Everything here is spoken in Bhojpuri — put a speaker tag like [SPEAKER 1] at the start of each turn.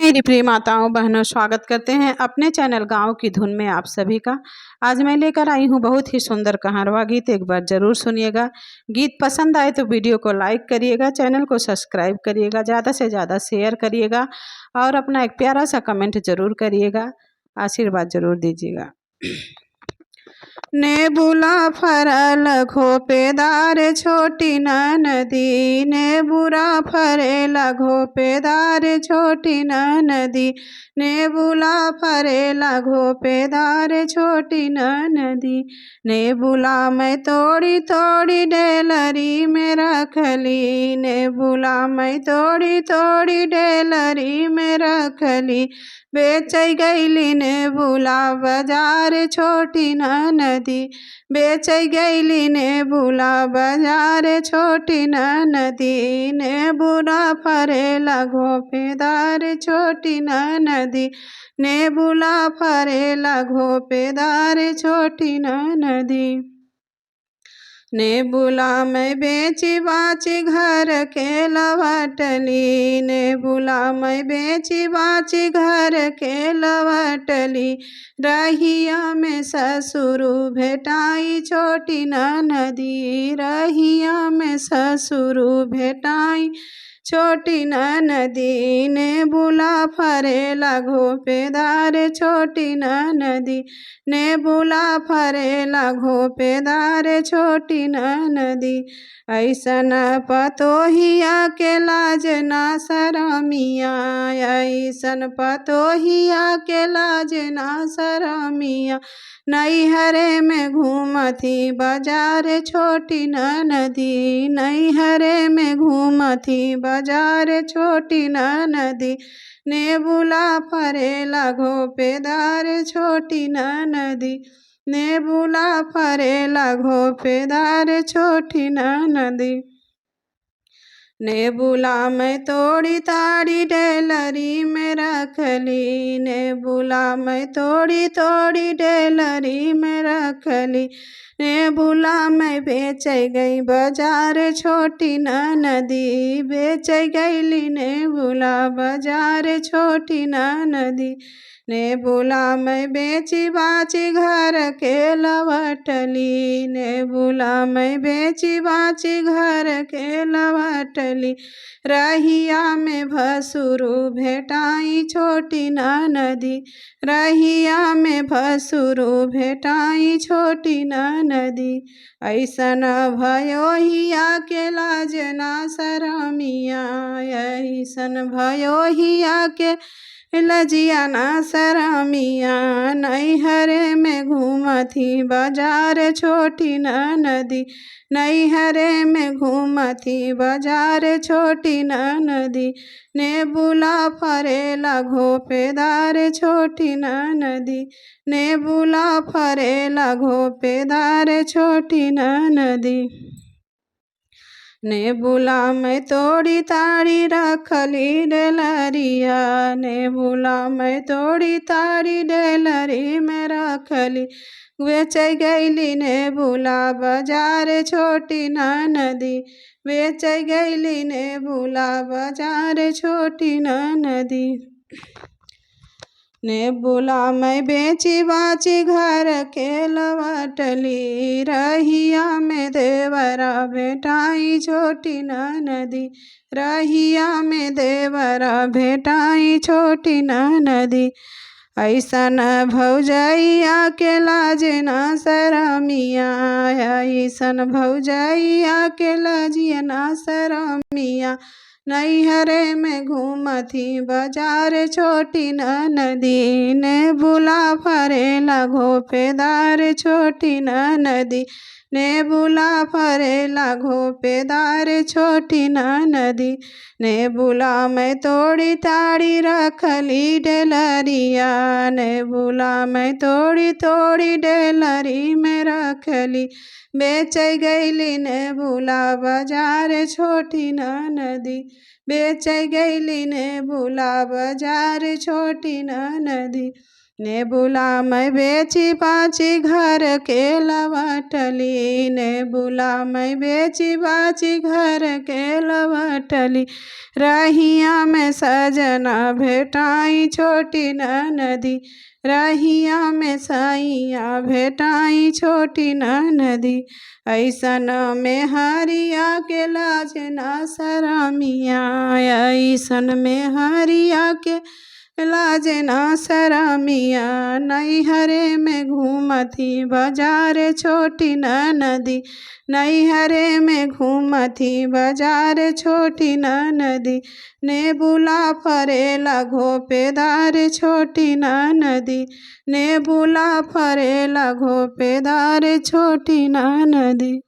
[SPEAKER 1] मेरी प्रिय माताओं बहनों, स्वागत करते हैं अपने चैनल गांव की धुन में आप सभी का। आज मैं लेकर आई हूं बहुत ही सुंदर कहारवा गीत, एक बार ज़रूर सुनिएगा। गीत पसंद आए तो वीडियो को लाइक करिएगा, चैनल को सब्सक्राइब करिएगा, ज़्यादा से ज़्यादा शेयर करिएगा और अपना एक प्यारा सा कमेंट ज़रूर करिएगा, आशीर्वाद ज़रूर दीजिएगा। नेबुला फरल घोपेदार छोटी ननदी, नेबुरा फरेला घोपेदार छोटी ननदी, नेबुला फरेला घोपेदार छोटी ननदी। नेबुला मैं तोड़ी तोड़ी डेलरी में रखली, नेबुला मैं तोड़ी तोड़ी डेलरी में रखली। बेचै गैली नेबुला बाजार छोटी ननदी, बेचै गैली नेबुला बाजार छोटी ननदी। नेबुला फरेला घोपेदार छोटी ननदी, नेबुला फरेला घोपेदार छोटी ननदी। नेबुला मैं बेची बाची घर के लवटली, नेबुला मैं बेची बाची घर के लवटली। रहिया में ससुरु भेटाई छोटी ननदी, रहिया में ससुरु भेटाई छोटी ननदी। नेबुला फरेला घोपेदार छोटी ननदी, नेबुला फरेला घोपेदार छोटी ननदी। ऐसन पतोहिया के लाज ना शरमिया, ऐसन पतोहिया के लाज ना शरमिया। नैहरे में घूमथी बाजार छोटी ननदी, नैहरे में घूमथी बाजार छोटी ननदी। नेबुला फरेला घोपेदार छोटी ननदी, नेबुला फरेला घोपेदार छोटी ननदी। नेबुला मैं तोड़ी ताड़ी डेलरी में रखली, नेबुला मैं तोड़ी तोड़ी डेलरी में रखली। नेबुला मैं बेचै गई बाजार छोटी ननदी, बेचै गैली नेबुला बाजार छोटी ननदी। नेबुला मैं बेची बाची घर के लवटली, नेबुला मैं बेची बाची घर के लवटली। रहिया में भसुरु भेटाई छोटी ननदी, रहिया में भसुरु भेटाई छोटी ननदी। ऐसन भयोहिया के लाज ना शरमिया, ऐसन भयोहिया के लजिया ना शरमिया। नैहरे में घूमथी बाजार छोटी ननदी, नैहरे में घूमथी बाजार छोटी ननदी। नेबुला फरेला घोपेदार छोटी ननदी, नेबुला फरेला घोपेदार छोटी ननदी। नेबुला मैं तोड़ी ताड़ी रखली डेलरिया, नेबुला मैं तोड़ी ताड़ी डेलरी में रखली। बेचै गैली नेबुला बाजार छोटी ननदी, बेचै गैली नेबुला बाजार छोटी ननदी। नेबुला मैं बेची बाची घर के लवटली, रहिया में देवरा भेटाई छोटी ननदी, रहिया में देवरा भेटाई छोटी ननदी। ऐसन भौजैया के लाज ना शरमिया, ऐसन भौजैया के लाजिया ना शरमिया। नैहरे में घूमथी बाजार छोटी ननदी, नेबुला फरेला घोपेदार छोटी ननदी, नेबुला फरेला घोपेदार छोटी ननदी। नेबुला मैं तोड़ी ताड़ी रखली डेलरिया, नेबुला मैं तोड़ी तोड़ी डेलरी में रखली। बेचै गैली नेबुला बाजार छोटी ननदी, बेचै गैली नेबुला बाजार छोटी ननदी। नेबुला मैं बेची बाची घर के लवटली, नेबुला मैं बेची बाची घर के लवटली। रहिया में सजना भेटाई छोटी ननदी, रहिया में सैया भेटाई छोटी ननदी। ऐसन में हरिया के लाज ना शरमिया, ऐसन में हरिया के लाज ना शरमिया। नैहरे में घूमती बाजार छोटी ननदी, नैहरे में घूमती बाजार छोटी ननदी। नेबुला फरेला घोपेदार छोटी ननदी, नेबुला फरेला घोपेदार छोटी ननदी।